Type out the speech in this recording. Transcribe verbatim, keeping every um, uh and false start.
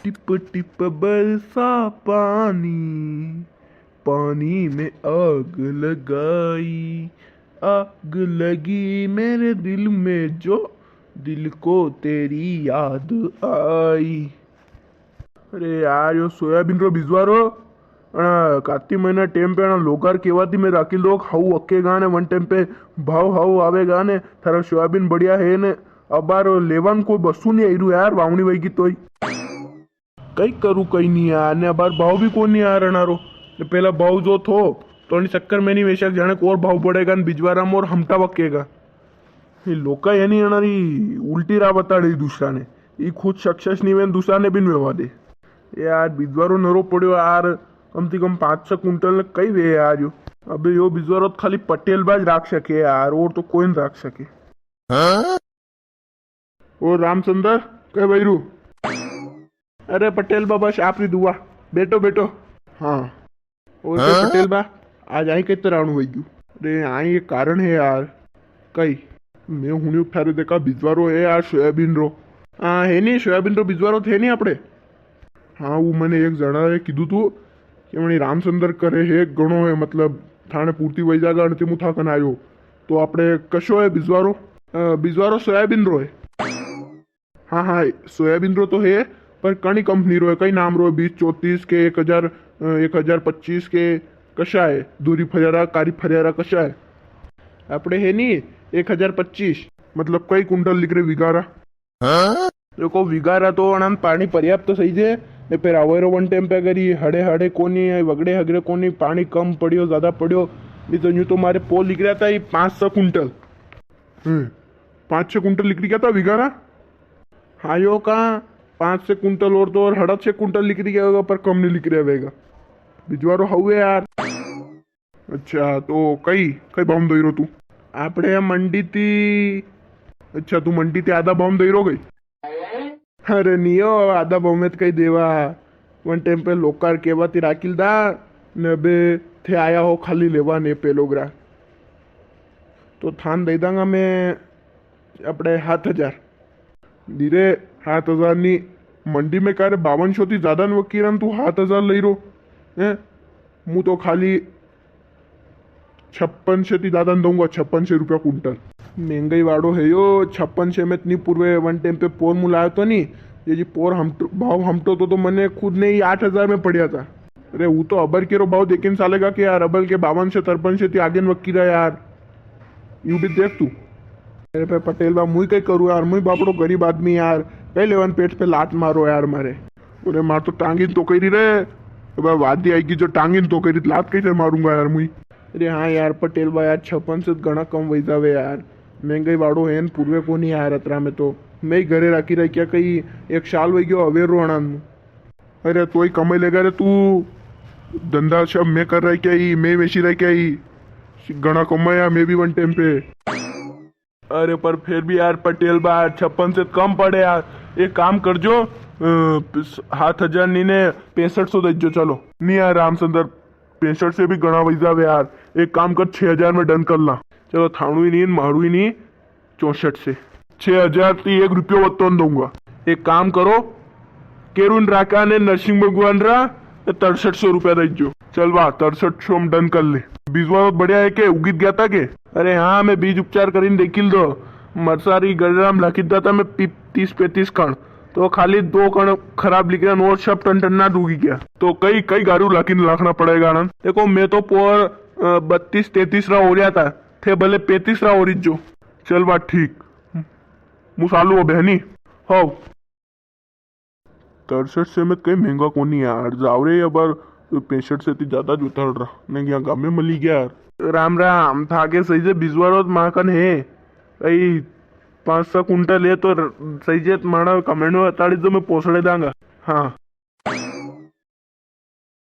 Tip tip बरसा पानी, पानी में आग लगाई, आग लगी मेरे दिल में जो, दिल को तेरी याद आई। अरे यार, यो सोयाबीन रो बिजवारो, अणा काती महीना टेम पे अणा लोगार केवाती में राखी लोग हाउ अकेगा ने, वन टेम पे भाव हाउ आवेगा ने, थारा सोयाबीन बढ़िया है ने, अबार लेवान कोई बसू नी आई रू यार, वावणी वई की तोई। कई करू कई नी यार, ने अबार भाव भी कोनी यार अणारो। ने पेला भाव जो थो, तो अणी चक्कर में नी वेशक, जाने को और भाव बढ़ेगा ने बिजवारा में और हमटा वकेगा। ये लोका है नी अणारी उल्टी राह बताड़े दूसरा ने, ई खुद सक्सेस नी वे ने दूसरा ने भी नी वेवा दे। यार बिजवारो नरो पड़्यो यार, कम ती कम पाँच छह कुंटल ने कई वे यार यो। अबे यो बिजवारो तो खाली पटेल बाज राख सके यार, और तो कोई नी राख सके। हाँ? ओ रामचंदर, कई वई रू? अरे पटेल बा, बस आपरी दुआ। बैठो, बैठो। हाँ। और कई हाँ? पटेल बा, आज आई कई तरह आणु वई गयु? अरे, आई एक कारण है यार। कई? मैं हुण्यो थारे देखा बिजवारो है यार सोयाबीन रो। हाँ, है नी, सोयाबीन रो बिजवारो थे नी आपड़े। हाँ, वो मने एक जणा है कीधु तू कि मने रामचंदर करे है, घणो है, मतलब, थाने पूर्ति वई जागा, अणती मु था कन आयो। तो आपड़े कशो है बिजवारो? अ, बिजवारो सोयाबीन रो है। हाँ, हाँ, सोयाबीन रो तो है, पर कणी कंपनी रो है, कई नाम रो है, बीस चौंतीस के, एक हजार, अ, एक हजार पच्चीस के, कशा है? दूरी फरियारा, कारी फरियारा कशा है? आपड़े है नी, एक हजार पच्चीस। मतलब, कई कुंटल लिकरे विगारा? देखो, विगारा तो अणान पाणी पर्याप्त सही जे, ने फिर आवेरो वन टेम पे अगर ये हड़े हड़े कोनी, वगड़े हगड़े कोनी, पाणी कम पड़्यो, ज्यादा पड़्यो, नी तो यूं तो मारे पो लिकरा था ये पाँच सौ कुंटल। हम्म, पाँच छह कुंटल लिकरी गया था विगारा? हाँ, यो का पाँच छह कुंटल और तो और हड़ा छह कुंटल लिकरी गया होगा, पर कम नी लिकरी आवेगा। बिजवारो हाउ है यार। अच्छा, तो कई, कई भाव दई रो तू? आपड़े मंडी ती। अच्छा, तू मंडी ती आधा भाव दई रो कई? अरे नियो, आधा भाव में तो कई देवा। वन टेम पे लोकार केवा ती राखिल दा, ने अबे थे आया हो खाली लेवा ने पेलोग्रा। तो थान दई दांगा मैं आपड़े सात हजार। धीरे, सात हजार नी, मंडी में कारे बावन सौ ती ज्यादा न वकीरन तू सात हजार लई रो, हैं? मु तो खाली छप्पन से ती ज्यादा न दूंगा, छप्पन से रुपया कुंटल। महंगाई वाड़ो है यो, छप्पन से में इतनी पूर्वे वन टेम पे पोर मु लायो तो नी, ये जी पोर हम, भाव हमटो तो, तो मने खुद ने ही आठ हजार में पड़िया था। अरे, वो तो अबर के रो भाव देखिन सालेगा के यार, अबल के बावन से, तिरपन से ती आगे न वक्की रहा यार। यूं भी देख तू। अरे पे पटेल बा, मुई कई करूँ यार, मुई बापड़ो गरीब आदमी यार, कई लेवन पेट पे लात मारो यार मारे। अरे मार तो टांगी तो करी रे, अब वादी आएगी जो टांगी तो करी, लात कैसे मारूंगा यार मुई। अरे हाँ यार पटेल बा यार, छप्पन से तो घणा कम वही जावे यार, महंगाई वाड़ो है न पूर्वे कोनी यार अतरा में तो। मैं ही घरे राखी रह क्या कई एक साल वही गयो अवेर रो अणान। अरे तोय कमाई लेगा रे तू, धंधा सब मैं कर रहा क्या, ई मैं वेची रहा क्या, ई घणा कमाया मैं भी वन टाइम पे। अरे पर फिर भी यार पटेल बा, छप्पन से कम पड़े यार, एक काम कर जो, अ, सात हजार नी ने पैंसठ सौ दे जो। चलो नी यार रामचंद्र, पैंसठ से भी घणा वही जावे यार, एक काम कर, छह हजार में डन कर ला। चलो थाणू ही नी, मारू ही नी, चौसठ से। छह हजार ती एक रुपयो वत्तो न दूंगा। एक काम करो, केरुन राका ने नरसिंह भगवान रा तिरसठ सौ रुपया दई जो। चल वाह, तिरसठ सौ में डन कर ले। बीजवा तो बढ़िया है के उगित गया था के? अरे हाँ, मैं बीज उपचार करीन देखिल दो। मरसारी गजराम लाखी दा था मैं पी-, तीस पैंतीस कण, तो खाली दो कण खराब निकला और सब टन टन ना डूगी गया। तो कई, कई गारू लाखी लाखना पड़ेगा ना। देखो मैं तो पोर, अ, बत्तीस तैंतीस रा हो रहा था, थे भले पैंतीस रा हो रही जो। चल बात ठीक। मु सालू हो बहनी। हो। तिरसठ से में कई महंगा कोनी यार, जावरे अबार पैंसठ से ती ज्यादा ज उतार रहा, ने यहाँ गामे मली गया यार। राम राम, थाके सही से बिजवारो तो माकन है, कई पाँच सौ कुंटल है तो र-, सही से माना कमेंट में बताड़ी जो मैं पोसड़े दांगा। हाँ।